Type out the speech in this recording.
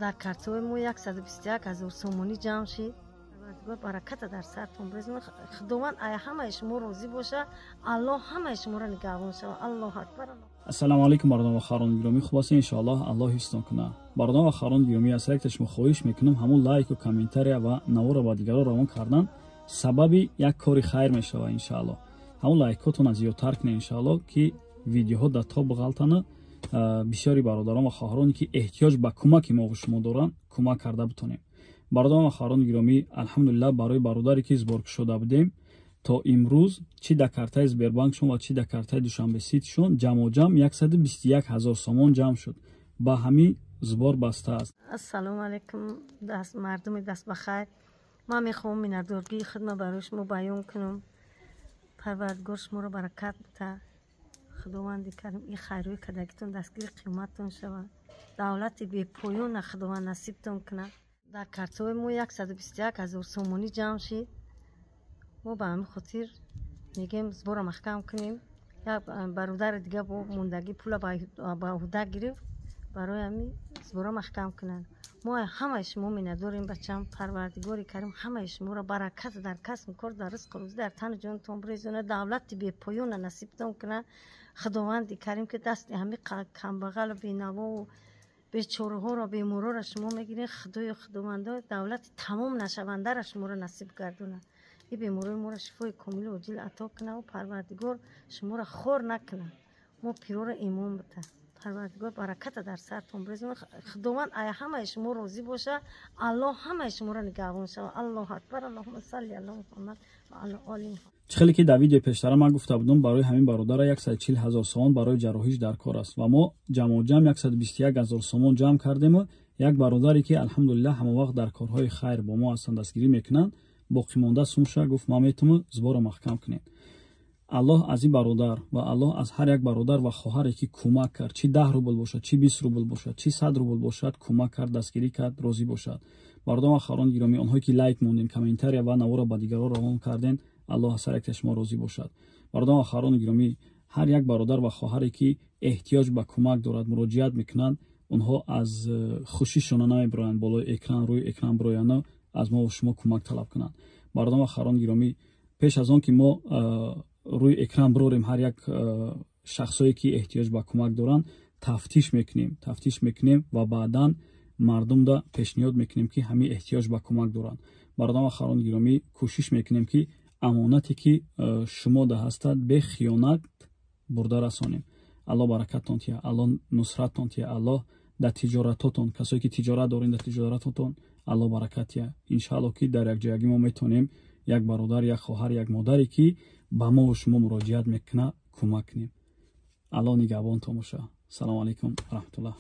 Дар картҳои мо 121 ҳазор сомонӣ ҷамъ шид. Парвардигор бараката дар сартон бирезонад. Худованд ай ҳамаи шумо розӣ боша. Аллоҳ ҳамаи шуморо нигаҳбон шава. Аллоҳу акбар. Ассалому алайкум, бародарон ва хоҳарони гиромӣ. Хуб ҳастед, иншоаллоҳ. Аллоҳ ҳифзтон кунад. Бародарон ва хоҳарони гиромӣ, аз якта шумо хоҳиш мекунам, ҳамун лайку, комментария ва наворо ба дигарон равон кардан сабаби як кори хайр мешавад, иншоаллоҳ. Ҳамун лайкотонро зиёдтар кунед, иншоаллоҳ, ки видеоҳо дар топ ғалтана, бисёри бародарон ва хоҳароне ки эҳтиёҷ ба кӯмаки мо шумо доранд, кӯмак карда битонем. Бародарон ва хоҳарони гиромӣ, алҳамдулиллаҳ, барои бародаре ки сбор кушода будем, то имрӯз чӣ дар картаи Сбербанкшон ва чӣ дар картаи Душанбе Ситишон ҷамъоҷамъ 121 ҳазор сомон ҷамъ шуд. Ба ҳамин сбор баста аст. Ассалому алайкум, мардуми даст ба хайр. Ман мехоҳам миннатдоргии худма барои шумо баён кунам. Парвардигор шуморо баракат бита. Худованди карим ин хайрҳои кардагитон дастгири қиёматтон шавад. Давлати бепоёна Худованд насибтон кунад. Дар картҳои мо 121 ҳазор сомонӣ ҷамъ шид. Мо ба ҳамин хотир мегӯем, сбора маҳкам кунем. Як бародари дига бо мондагӣ пула ба ӯҳда гирифт, барои ҳамин сбора маҳкам кунанд. Мо ҳамаи шумо миннатдорем, бачам. Парвардигори карим ҳамаи шуморо баракат дар касбу кор, дар ризқу рӯзӣ, дар тану ҷонтон бирезонад, давлати бепоёна насибтон кунад. Худованди карим ки дасти ҳамин камбағалу бенавову бечораҳоро, беморҳоро шумо мегиред, Худоё, Худовандо, давлати тамом нашавандаро шуморо насиб гардонад. Ин беморои моро шифои комилу оҷил ато кунаву Парвардигор шуморо хор накунад. Мо пироро имон бита. Парвардигор бараката дар сартон бирезонад. Худованд ай ҳамаи шумо розӣ боша. Аллоҳ ҳамаи шуморо нигаҳбон шава. Аллоҳу акбар. Аллоҳума салли ало Муҳаммад ва ало оли Муҳаммад. Чӣ хеле ки дар видеои пештара ман гуфта будам, барои ҳамин бародара 140 ҳазор сомон барои ҷарроҳиш дар кор аст ва мо ҷамъоҷамъ 121 ҳазор сомон ҷамъ кардему як бародаре ки, алҳамдулиллаҳ, ҳамавақт дар корҳои хайр бо мо ҳастанд, дастгирӣ мекунанд, боқимонда сумша гуфт: «Ман метавонам, сборо маҳкам кунед». Аллоҳ аз ин бародар ва Аллоҳ аз ҳар як бародар ва хоҳаре ки кӯмак кард, чӣ 10 рубл бошад, чӣ 20 рубл бошад, чӣ 100 рубл бошад, кӯмак кард, дастгирӣ кард, розӣ бошад. Бародарон ва хоҳарони гиромӣ, онҳое ки лайк мондем, комментария ва наворо ба дигарон равон кардем, Аллоҳ аз ҳар яке шумо розӣ бошад. Бародарон ва хоҳарони гиромӣ, ҳар як бародар ва хоҳаре ки эҳтиёҷ ба кӯмак дорад, муроҷиат мекунанд, онҳо аз хушишона намебироянд болои экран, рӯи экран бироянд, аз мо шумо кӯмак талаб кунанд. Бародарон ва хоҳарони гиромӣ, пеш аз он ки мо рӯи экран бирорем, ҳар як шахсое ки эҳтиёҷ ба кӯмак доранд, тафтиш мекунем, тафтиш мекунем ва баъдан мардумда пешниҳод мекунем, ки ҳамин эҳтиёҷ ба кӯмак доранд. Бародарон ва хоҳарони гиромӣ, кӯшиш мекунем, ки амонате ки шумо да ҳастад, бехиёнат бурда расонем. Аллоҳ баракаттон тия, Аллоҳ нусраттон тия, Аллоҳ дар тиҷоратотон, касое ки тиҷорат дорем, дар тиҷоратотон Аллоҳ баракат тия. Иншааллоҳ, ки дар якҷоягӣ мо метавонем як бародар, як хоҳар, як модаре ки ба мову шумо муроҷиат мекунад, кӯмак кунем. Аллоҳ нигаҳбонтон боша. Салому алайкум раҳматуллоҳ.